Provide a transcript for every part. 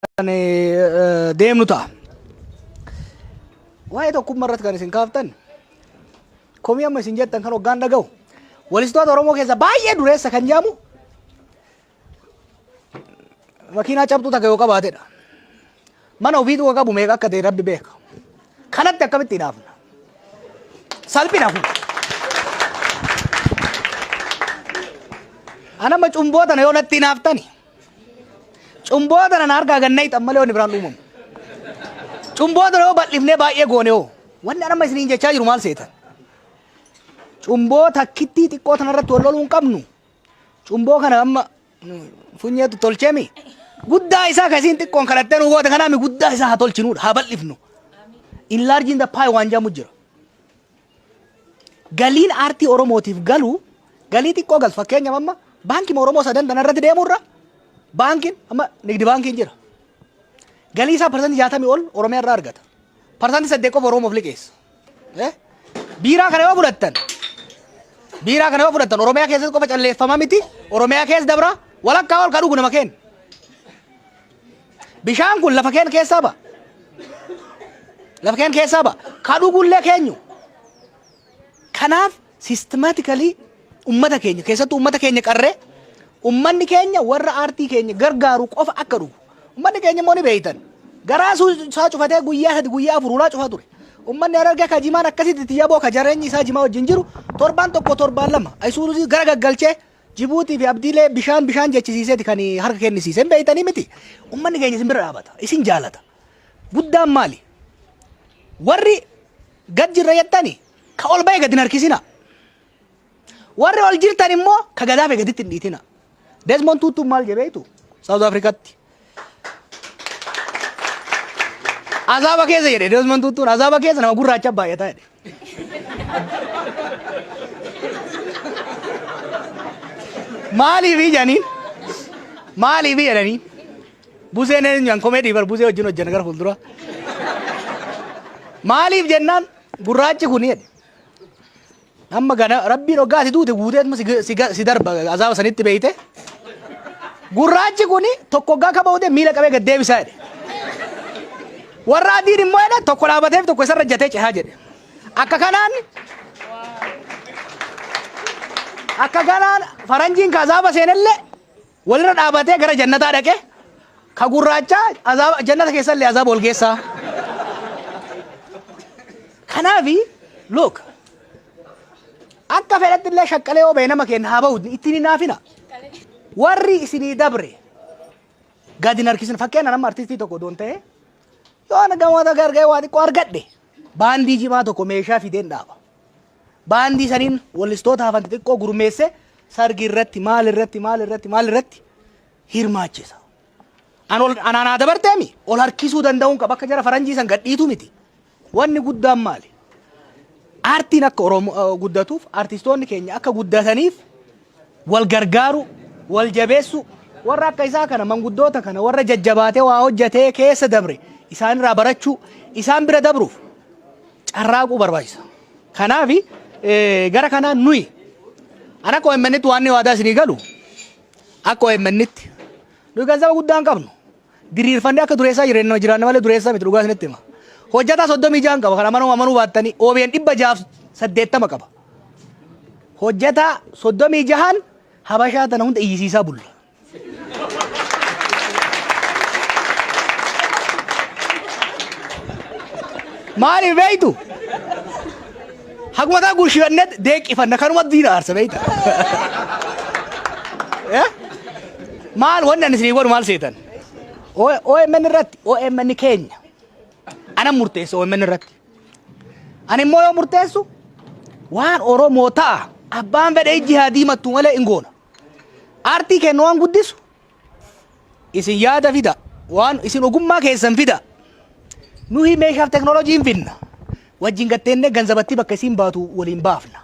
Kan deemnu ta'a. Waa'ee tokkummaa irratti kan isin kaaftan komii amma isin jettan kan hoggaan dhaga'u walistoota Oromoo keessa baay'ee dureessa kan jedhamu makiinaa cabxuu takka yoo qabaatedha. Mana ofiitu kan qabu meeqa akka ta'e rabbi beeka. Kanatti akkamitti hinaafna? Salphina kun. Anama cumboo tana yoo natti hinaaftani Cumboo tana na harkaa gad nayxan malee wanni biraan uumamu. Cumboo tana yoo bal'ifnee baay'ee goone hoo wanni an amma isiniin jechaa jiru maal seetan? Cumboo takkittii xiqqoo tana irratti wal loluu hin qabnu. Cumboo kana amma funyeetu tolcheemi. Guddaa isaa ka isiin xiqqoon kadhattee nu goote kanaami guddaa isaa haa tolchinuudha haa bal'ifnu. Enlarging the pie waan jedhamu jira. Galiin aartii Oromootiif galu galii xiqqoo galtu. Fakkeenyaaf amma baankii Oromoo sadan tana irratti deemurra baankiin amma nigdi baankiin jira. Galii isaa 60% ol Oromiyaa irraa argata. 8% qofa Oromoof liqeessa. Eh? Biiraa kana yoo fudhattan biiraa kana yoo fudhattan Oromiyaa keessatti qofa calleeffama miti. Oromiyaa keessa dabra walakkaa ol ka dhugu nama kenna. Bishaan kun lafa keen keessaa ba'a. Lafa keen keessaa ba'a. Ka dhugullee keenyu. Kanaaf systematically ummata keenya keessattuu ummata keenya qarree ummanni keenya warra aartii keenya gargaaru qofa akka dhugu. Ummanni keenya immoo ni beeytan. Garaa isaa cufatee guyyaa 3 guyyaa 4 ulaa cufaa ture. Ummanni Harargee ka jimaan akkasitti itti yaboo ka jareenyi isaa jimaa wajjin jiru torbaan 1 torbaan 2 ayisuuzii gara gaggalchee Jibuutii fi Abdiilee bishaan bishaan jechisiiseeti kan harka kennisiise. Hin beeytanii miti. Ummanni keenya isin bira dhaabata. Isin jaalata. Guddaan maali? Warri gad jirra jettani ka ol ba'e gad hin harkisina. Warri ol jirtan immoo ka gad hafe gaditti hin dhiitina. Desmond Tutu maal jedhe beektu? South Africaatti. Azaaba keessa jedhe Desmond Tutuun azaaba keessa nama gurraacha baay'ata jedhe. Maaliif jedhaniin? Maaliif jedhanii? Buseen eenyuun komeedii bar busee wajjin hojjenna gara fuuldura. Maaliif jennaan gurraachi kun jedhe. Amma gana rabbiin hoggaa ati duute guuteetuma si darba azaaba sanitti beeyte. Gurraachi kun tokko hoggaa kaba oodee miila qabee gad deebisaa jedhe. Warra adiin immoo jedhe tokko dhaabateef tokko isarra jatee cehaa jedhe. Akka kanaan akka kanaan faranjiin ka azaaba seenellee walirra dhaabatee gara jannataa dhaqe ka gurraachaa azaaba jannata keessallee azaaba wal geessaa. Kanaafi look akka fedhatti illee shaqqalee yoo ba'e nama keenya haa ba'u ittiin hin haafina. Warri isinii dabre gadi hin harkisin fakkeenya nama artistii tokko doon ta'e yoo ana gamoota gargee waa xiqqoo argadhe baandii jimaa tokko meeshaa fideen dhaaba. Baandii saniin wallistoota hafan xixiqqoo gurmeesse sargi irratti maal irratti maal irratti maal irratti hirmaachisa. An ol anaan haa dabarteemi ol harkisuu danda'uun qaba akka jara faranjii san gadhiitu miti. Wanni guddaan maali? Aartiin akka Oromoo guddatuuf aartistoonni keenya akka guddataniif wal gargaaru, wal jabeessu, warra akka isaa kana manguddoota kana warra jajjabaatee waa hojjetee keessa dabre isaanirraa barachuu isaan bira dabruuf carraaquu barbaachisa. Kanaaf gara kanaan nuyi an akka OMN'tti waan inni waadaa isinii galu akka OMN'tti nuyi ganzaba guddaa hin qabnu. Diriirfannee akka dureessaa jireenya jiraanna malee dureessaa miti dhugaa isinitti hima. Hojjetaa 36 qaba kan amanuu amanuu baattanii OBN 680 qaba. Hojjetaa 36n habashaa tana hunda iyyisiisaa bulla. Maaliif beektu? Haguma isaa gurshifanne deeqqifanna kanuma diina aarsa beekta. Eh? Maal wanni ani isinii godhu maal seetan? OMN irratti OMN keenya. Ana murteessa OMN irratti. Ani immoo yoo murteessu waan Oromoo ta'a abbaan fedhe ijji haa diimattu malee hin goona. Aartii kennu waan guddisu isin yaada fida waan isin ogummaa keessan fida. Nuyi meeshaaf teknooloojii hin finna. Wajjin gatteennee ganzabatti bakka isiin baatu waliin baafna.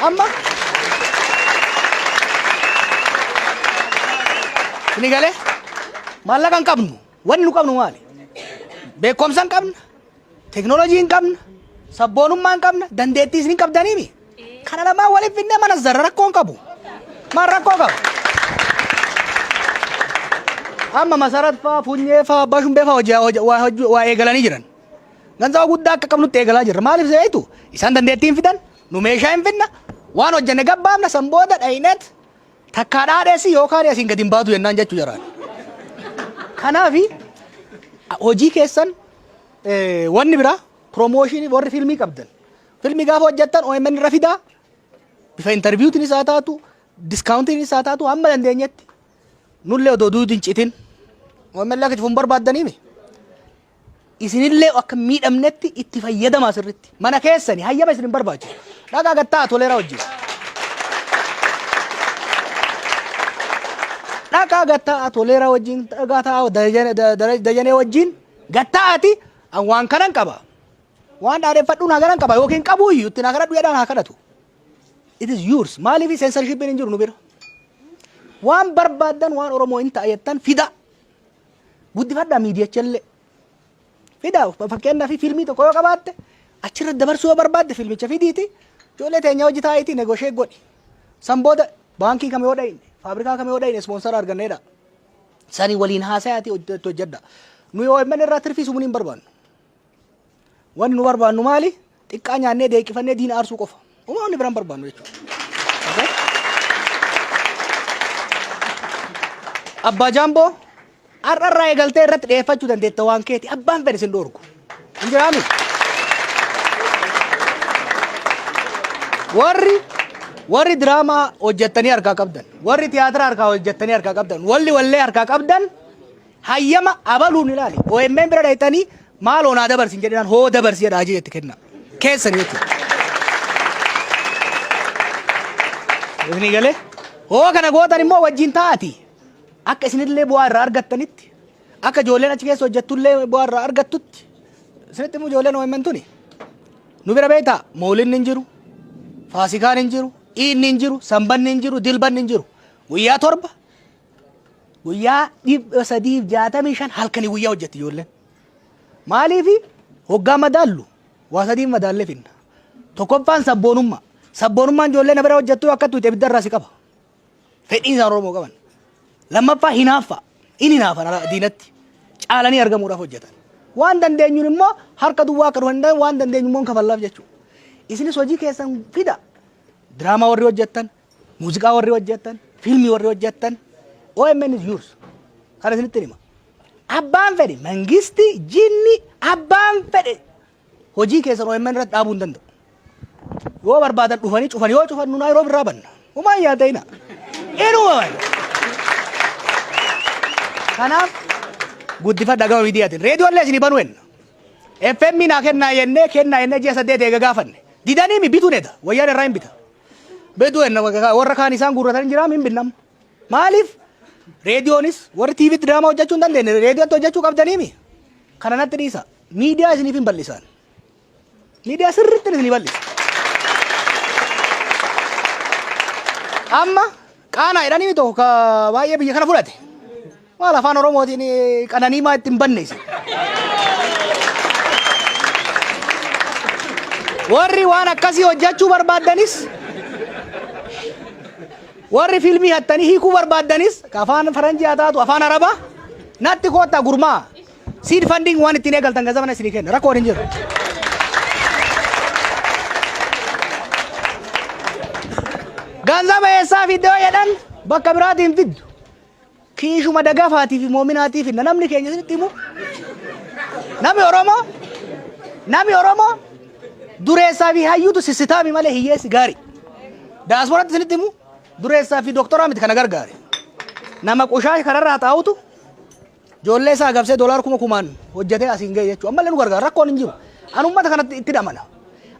Amma Ini galee maallaqa hin qabnu. Wanni nu qabnu maali? Beekumsa hin qabna. Teknooloojii hin qabna. Sabboonummaa hin qabna. Dandeettii isin hin qabdaniimi. Kana lamaan waliin finnee mana zarra rakkoo hin qabu. Maal rakkoo qaba? Amma Masarat faa, Funyee faa, Abbaa Shumbee faa hojii waa eegalanii jiran. Ganzaba guddaa akka qabnutti eegalaa jirra. Maaliif seetu? Isaan dandeettii hin fidan, nu meeshaa hin fidna, waan hojjenne gabbaafna, san booda dhayinet takkaa dhaadheessi yookaan asiin gadi hin baatu jennaan jechuu jaraan. Kanaafi hojii keessan wanni biraa promotion warri fiilmii qabdan. Fiilmii gaafa hojjettan OMN irra fidaa, bifa interviewtiinis haa taatu, discountiinis haa taatu, hamma dandeenyetti nullee odoo duuti hin citin OMN akka cufuun barbaaddaniimi. Isinillee akka miidhamnetti itti fayyadamaa sirritti. Mana keessani hayyama isin hin barbaachisu. Dhaqaa gattaa Toleeraa wajjin. Dhaqaa gattaa Toleeraa wajjin, dhaqaa taa'aa Dajanee wajjin gattaa'aati waan kanan qaba. Waan dhaadheffadhu naa kanan qaba yookiin qabuu iyyuu itti naa kadhadhu jedhaan haa kadhatu. It is yours. Maaliif censorship hin jiru nu bira? Waan barbaaddan, waan Oromoo hin ta'a jettan fida. Guddifadhaa miidiyachallee. Fida, fakkeenyaaf fiilmii tokko yoo qabaatte, achirra dabarsuu yoo barbaadde, fiilmicha fidiiti ijoollee teenya hojii taa'itii negotiate godhi. San booda baankii kam yoo dhayine, faabrikaa kam yoo dhayine, sponsor arganneedha. Sanii waliin haasayaati hojjedha. Nu OMN irraa tirfii sumuun hin barbaannu. Wanni nu barbaannu maali? Xiqqaa nyaannee deeqifannee diina aarsuu qofa. Uma wanni biraan barbaannu jechuudha. Okay? Abbaa Jaamboo, har'arraa eegaltee irratti dhiyeeffachuu dandeetta waan keeti. Abbaan fedhe sin dhoorgu. Hin jiraami? Warri diraamaa hojjettanii harkaa qabdan, warri tiyaatira harkaa hojjettanii harkaa qabdan, walli wallee harkaa qabdan, hayyama abaluun ilaali. OMN bira dhayxanii maaloo naa dabarsin jedhinaan, hoo dabarsi jedha, ajee itti kenna. Keessan jechuudha. Isinii galee? Hoo kana gootan immoo wajjin taa'ati. Akka isinillee bu'aa irraa argattanitti, akka ijoolleen achi keessa hojjettullee bu'aa irraa argattutti, isinitti immoo ijoolleen OMN tuni. Nu bira beektaa, moolinni hin jiru, faasikaan hin jiru, iinni hin jiru, sanbanni hin jiru, dilbanni hin jiru. Guyyaa 7, guyyaa 365 halkanii guyyaa hojjetti ijoolleen. Maaliifi hoggaa madaallu waa sadiin madaallee finna. Tokkoffaan sabboonummaa. Sabboonummaan ijoollee na bira hojjettu akka tuute ibidda irraa si qaba. Fedhiin isaan Oromoo qaban. Lammaffaa hinaaffaa. Inni hinaafan diinatti. Caalanii argamuudhaaf hojjetan. Waan dandeenyuun immoo harka duwwaa akka dhufan waan dandeenyu immoo kafallaaf jechuudha. Isinis hojii keessan fida. Diraamaa warri hojjettan, muuziqaa warri hojjettan, fiilmii warri hojjettan, OMN is yours. Kana isinitti hima. Abbaan fedhe, mangisti, jinni, abbaan fedhe hojii keessan OMN irratti dhaabuu hin danda'u. Yoo barbaadan dhufanii cufan, yoo cufan nu Naayiroobi irraa banna. Humaan yaadayina. Inuma banna. Kanaaf guddifadha gama miidiyaatiin. Reediyoollee isinii banuu henna. FM naa kennaa jennee, kennaa jennee ji'a 8 eega gaafanne. Didanii mi bituun eda. Wayyaan irraa hin bita. Bituu henna, warra kaan isaan guurratan jiraam hin binnam. Maaliif? Reediyoonis warri TVtti diraamaa hojjechuu hin dandeenye reediyootti hojjechuu qabdaniimi. Kana natti dhiisa. Miidiyaa isiniif hin bal'isan. Miidiyaa sirriitti isinii bal'isa. Amma qaanaa jedhanii tokko ka baay'ee biyya kana fudhate. Maal afaan Oromootiin qananii maa ittiin banne isin. Warri waan akkasii hojjechuu barbaaddanis, warri fiilmii hattanii hiikuu barbaaddanis, ka afaan faranjii haa taatu afaan arabaa, natti koottaa gurmaa. Seed funding waan ittiin eegaltan gazabana isinii kenna, rakkoon hin jiru. Ganzaba eessaa fiddoo jedhan, bakka biraatiin fiddu. Kiishuma dagafaatii fi moominaatii finna namni keenya isinitti himu. Namni Oromoo dureessaa fi hayyuutu sissitaami malee hiyyeessi gaarii. Daasporatti isinitti himu, dureessaa fi doktoraa miti kana gargaare. Nama qushaa kararraa taa'utu ijoollee isaa gabsee doolaar kuma kumaan hojjetee asiin ga'e jechuudha. Ammallee nu gargaara, rakkoon hin jiru. Ani uummata kanatti itti dhamana.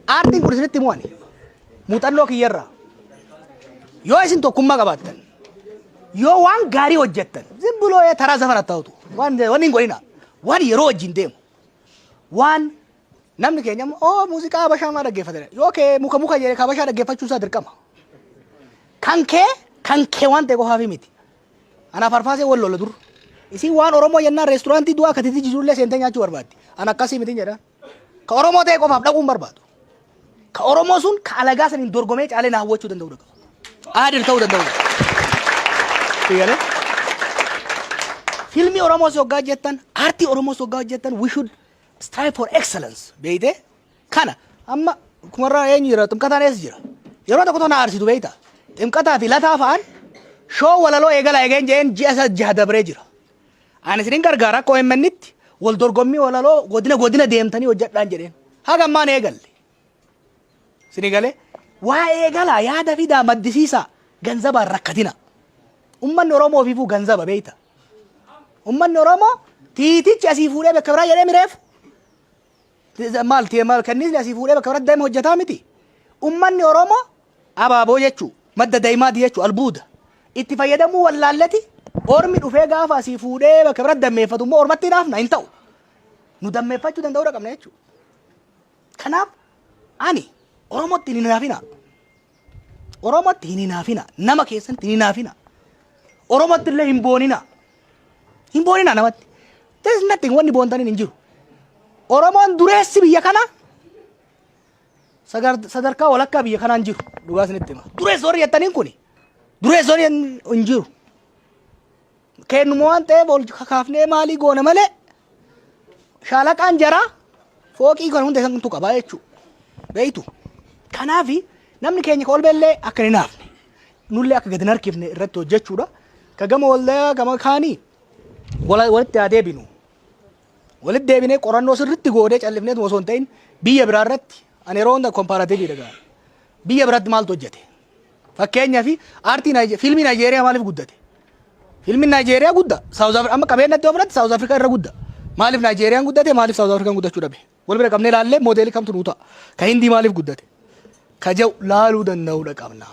Aartiin kun isinitti himu, ani muuxannoo kiyyarraa. Yoo isin tokkummaa qabaattan, yoo waan gaarii hojjettan, ዝም ብሎ taraa zafana ta'utu waan waan hin godhina, waan yeroo wajjin deemu, waan namni keenya immoo oo muuziqaa habashaa maa dhaggeeffatan, yoo kee muka muka jedhe habashaa dhaggeeffachuun isaa dirqama. Kan kee waan ta'e qofaaf miti. Anaaf arfaasee wal lola dur. Isin waan Oromoo jennaan reesturaantii du'aa akkasitti jirullee seentee nyaachuu barbaaddi. An akkasii miti jedha. Ka Oromoo ta'e qofaaf dhaquun barbaadu. Ka Oromoo sun ka alagaa saniin dorgomee caalee na hawwachuu danda'u qaba. Adil ta'uu danda'u qaba. Fiigale. Fiilmii Oromoos hoggaa hojjettan, aartii Oromoos hoggaa hojjettan, we should strive for excellence. Beeyte, kana amma kumarraa eenyu jira? Ximqataan eessa jira? Yeroo tokko tokko na aarsitu, beeyta. Ximqataa fi Lataa fa'aan show walaloo eegala eegeen jeen ji'a 6 dabree jira. Ani isinin gargaara, akka OMN'tti wal dorgommii walaloo godina godina deemtanii hojjedhaan jedheen. Haga ammaan eegalle. Isinii galee, waa eegalaa, yaada fidaa, maddisiisaa, ganzabaan rakkatina. Ummanni Oromoo ofiifuu ganzaba, beeyta. Ummanni Oromoo tiitichi asii fuudhee bakka biraa jedhee mireefu. Maal maal kanniisni asii fuudhee bakka biraatti deema hojjetaa miti. Ummanni Oromoo abaaboo jechuu, madda daa'imaati jechuu, albuuda. Itti fayyadamuu wallaallati ormi dhufee gaafa asii fuudhee bakka biraatti dammeeffatu immoo ormatti hinaafna, hin ta'u. Nu dammeeffachuu danda'uu qabna jechuudha. Kanaaf ani Oromootti hin hinaafina. Oromootti hin hinaafina. Nama keessatti hin hinaafina. Oromootti illee hin boonina. Hin boonina namatti. There is nothing, wanni boontaniin hin jiru. Oromoon dureessi biyya kana sadarkaa walakkaa biyya kanaan jiru, dhugaa isinitti hima. Dureessa warri jettaniin kuni dureessa warri hin jiru. Kennuma waan ta'eef ol kakaafnee maalii goona malee shaalaqaan jaraa fooqii kan hunda isaantu qabaa jechuudha. Beeytu. Kanaafi namni keenya ka ol beellee akka hin hinaafne, nullee akka gadi hin harkifne irratti hojjechuudha. Ka gama waldaa gama kaanii walitti haa deebinu. Walitti deebinee qorannoo sirriitti goonee, callifneetu osoo hin ta'in, biyya biraa irratti, ani yeroo hunda comparative dhagaa. Biyya biraatti maaltu hojjete? Fakkeenyaaf aartii fiilmii Naayijeeriyaa maaliif guddate? Fiilmiin Naayijeeriyaa guddaa. South Africa amma qabeenyatti yoo fudhatte South Africa irra guddaa. Maaliif Naayijeeriyaan guddate? Maaliif South Afrikaan guddachuu dhabe? Wal bira qabnee laallee moodeelii kamtu nuu ta'a? Ka Hindii maaliif guddate? Ka jedhu laaluu danda'uudha qabna.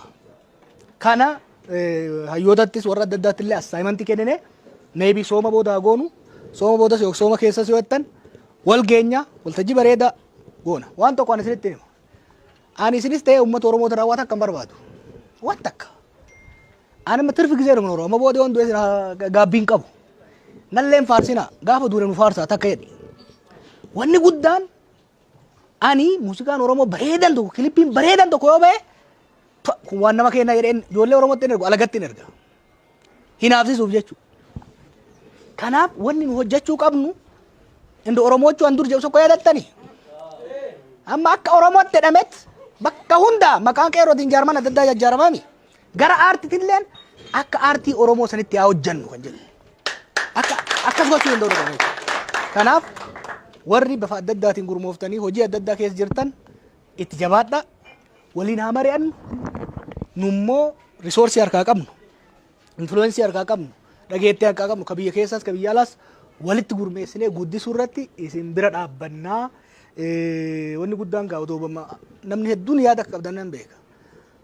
Kana hayyootattis warra adda addaatti illee assignment kennine, maybe sooma booda goonu, sooma boodas yookiin sooma keessas yoo jettan wal geenya, waltajjii bareedaa goona. Waan tokko ani isinitti hima. Ani isinis ta'ee uummata Oromoo irraa waan takka hin barbaadu. Waan takka. Ani amma tirfi gisee dhumna Oromoo amma booda yoon du'e gaabbiin qabu. Nalleen faarsina, gaafa duune nu faarsaa takka jedhi. Wanni guddaan ani muuziqaan Oromoo bareedan tokko, kilippiin bareedan tokko yoo ba'e, kun waan nama kennaa jedheen ijoollee Oromootti hin ergu, alagatti hin erga. Hinaafsisuuf jechuudha. Kanaaf wanni nu hojjechuu qabnu inda Oromoochuu an dur jedhu tokko yaadattani. Amma akka Oromootti jedhamet bakka hunda maqaan qeerrootiin jaarman adda addaa jajjaaramami. Gara aartiitilleen akka aartii Oromoo sanitti haa hojjennu kan jedhu. Akka akkas gochuu danda'u qabna jechuudha. Kanaaf warri bifa adda addaatiin gurmooftanii hojii adda addaa keessa jirtan itti jabaadha. Waliin haa mari'annu. Nummoo resource harkaa qabnu, influence harkaa qabnu, dhageettii harkaa qabnu, ka biyya keessaas ka biyya alaas walitti gurmeessinee guddisuu irratti isin bira dhaabbannaa. Wanni guddaan gaa otoo namni hedduun yaada akka qabdan nan beeka.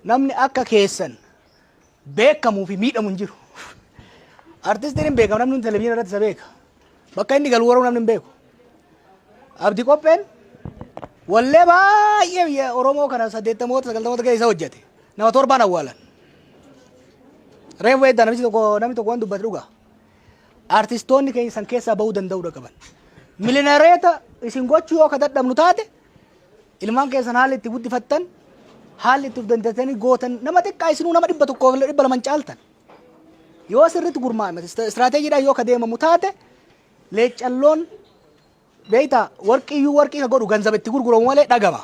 Namni akka keessan beekamuu fi miidhamu hin jiru. Artistiin hin beekamu, namni televizyiina irratti isa beeka. Bakka inni galu warra namni hin beeku. Abdi Qopheen wallee baay'ee biyya Oromoo kana 80moota 90moota keessa hojjete. Nama torbaan awwaalan. Reefu eeddaa namichi tokko, namni tokko waan dubbate dhugaa. Artistoonni keenya san keessaa bahuu danda'uudha qaban. Millionaire isin gochuu yoo ka dadhabnu taate, ilmaan keessan haalli itti guddifattan, haalli itti of dandeettanii gootan nama xiqqaa, isinuu nama 100fi 200 caaltan. Yoo sirriitti gurmaa'ame, istiraateejiidhaan yoo ka deemamu taate, leeccalloon beektaa warqiyyuu warqii ka godhu ganzaba itti gurguramu malee dhagama.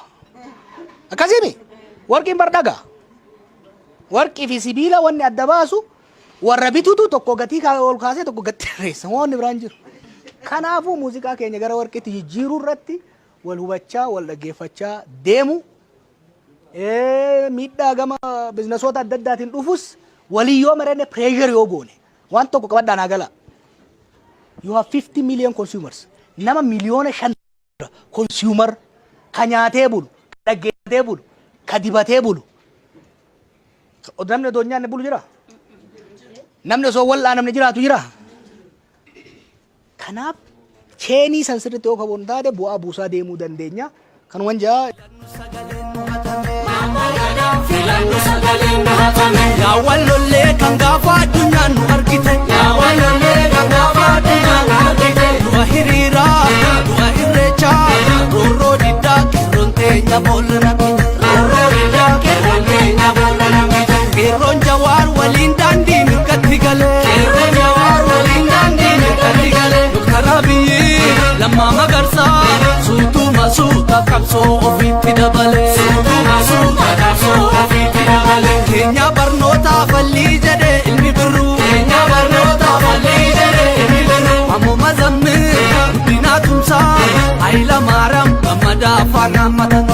Akkasiimi warqiin bar dhagaa. Warqii fi sibiila wanni adda baasu warra bitutu tokko gatii ol kaasee tokko gatii hirreessa, wanni biraan jiru. Kanaafuu muuziqaa keenya gara warqiitti jijjiiruu irratti wal hubachaa, wal dhaggeeffachaa deemu, miidhaa gama businessoota adda addaatiin dhufus walii yoo marenne, pressure yoo goone, waan tokko qabadhaa naa gala. You have 50 million consumers. Nama 5 miliyoona consumer ka nyaatee bulu, ka dhaggeeffatee bulu, ka dibatee bulu. Namni osoo hin nyaanne bulu jira? Namni osoo wal'aa namni jiraatu jira? Kanaaf chain san sirriitti yoo qabuun taate bu'aa buusaa deemuu dandeenya. Kanuman jaa. Yaa wallollee kan gaafa addunyaan nu argite. Yaa wallollee kan gaafa addunyaan nu argite. Du'a hiriiraa, du'a irreechaa, roorroo diddaa qeerroon teenya boolla namite. Roorroo diddaa qeerroon teenya boolla namite. Qeerroon Jawaar waliin daandii mirgatti galee. Qeerroon Jawaar waliin daandii mirgatti Lammaa Magarsaa suutuma suuta qabsoo ofiitti dabale. Suutuma suuta qabsoo ofiitti dabale. Keenya barnoota fallii jedhe ilmi birruu. Keenya barnoota fallii jedhe ilmi birruu. Ammoo mazammil Guddinaa Tumsaa Hayila Maariyaam Gammadaa afaan hammatan.